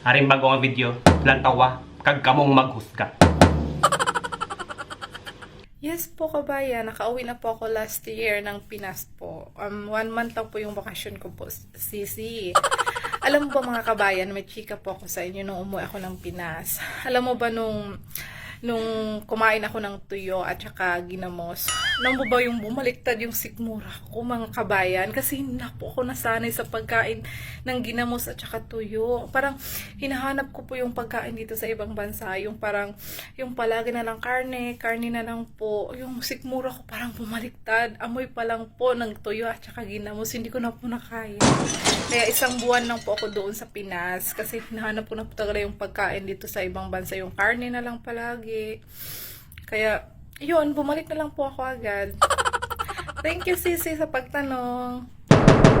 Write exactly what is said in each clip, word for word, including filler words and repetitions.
Aring bago nga video, lantawa, kag kamong maghusga. Yes po, kabayan. Nakauwi na po ako last year ng Pinas po. Um, one month lang po yung bakasyon ko po, sisi. Alam mo ba, mga kabayan, may chika po ako sa inyo nung umuwi ako ng Pinas. Alam mo ba nung, nung kumain ako ng tuyo at saka ginamos, alam mo ba yung bumaliktad yung sikmura ko, mga kabayan? Kasi hindi na po ako nasanay sa pagkain ng ginamos at saka tuyo. Parang hinahanap ko po yung pagkain dito sa ibang bansa, yung parang, yung palagi na lang karne, karne na lang po. Yung sikmura ko parang bumaliktad. Amoy pa lang po ng tuyo at saka ginamos, hindi ko na po nakaya. Kaya isang buwan lang po ako doon sa Pinas kasi hinahanap ko na po talaga yung pagkain dito sa ibang bansa, yung karne na lang palagi. Kaya, yun, bumalik na lang po ako agad. Thank you, sisi, sa pagtanong.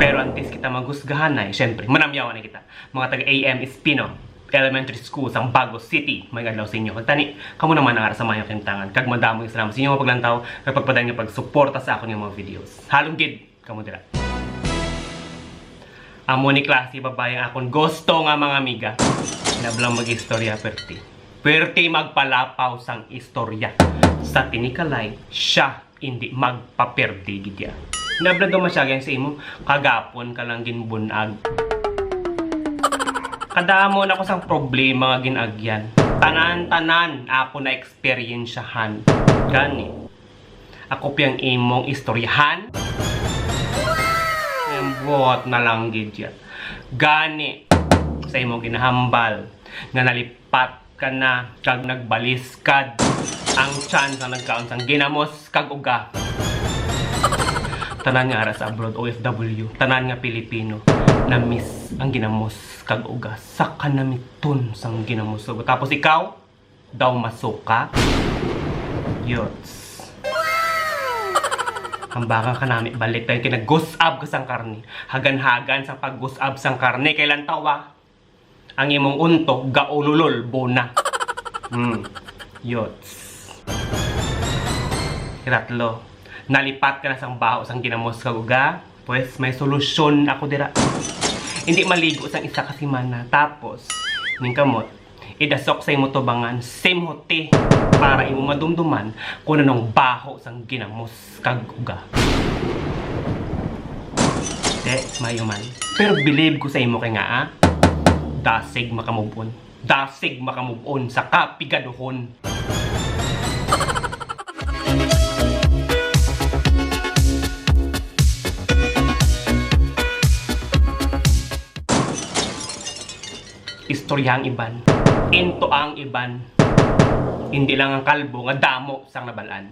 Pero antes kita maghusgahan na, eh, syempre, manamyawan na kita. Mga taga A M Espino Elementary School, sang Bago City, may adlaw sa inyo. Kag tani, kamo naman ang ara sa maayong kahimtangan. Kag madamo nga salamat sa inyo nga paglantaw, kag pagpadayon nga pagsuporta sa akon nga mga videos. Halong gid, kamo dira. Amo ni klase babae ang akon gusto nga mga amiga. Hinablang mag-istorya, perti. Perti magpalapaw sang istorya. Sa tinikalay, siya indi magpaperdi gid ya. Hinablang daw masyagang sa imo, kagapon ka lang ginbun-ag. Kadamo na ko sang problema nga gin-agyan. Tanan-tanan ako na-eksperyensyahan. Gani, ako piyang imong istoryahan? Ang buot na lang gid ya. Gani, sa imong ginahambal nga nalipat ka na kag nagbaliskad, ang tiyan nga nagkaon sang ginamos kag uga. Tanan nga ara sa abroad, O F W, tanan nga Pilipino, na-miss ang ginamos kag uga sa kanamiton sang ginamos kag uga. Tapos ikaw, daw masuka? Yots. Hambagan ka nami balik kay kinagusab ka sang karne. Hagan-hagan sang paggusab sang karne kay lantawa. Ang imong untok gaululol, bona. Hmm. Yots. Ikatlo, nalipat ka na sang baho sang ginamos kag uga? Pues, may solusyon ako dira. Hindi maligo sang isa ka semana. Tapos, ning kamot, idasok sa imo tubangan, simhuti, para imo madumduman kung anong baho sang ginamos kag uga. Te, mayo man. Pero believe ko sa imo kay nga, ah, dasig makamove on. Dasig makamove on sa kapigaduhon. Istorya ang iban. Into ang iban. Hindi lang ang kalbo nga damo sang nabalaan.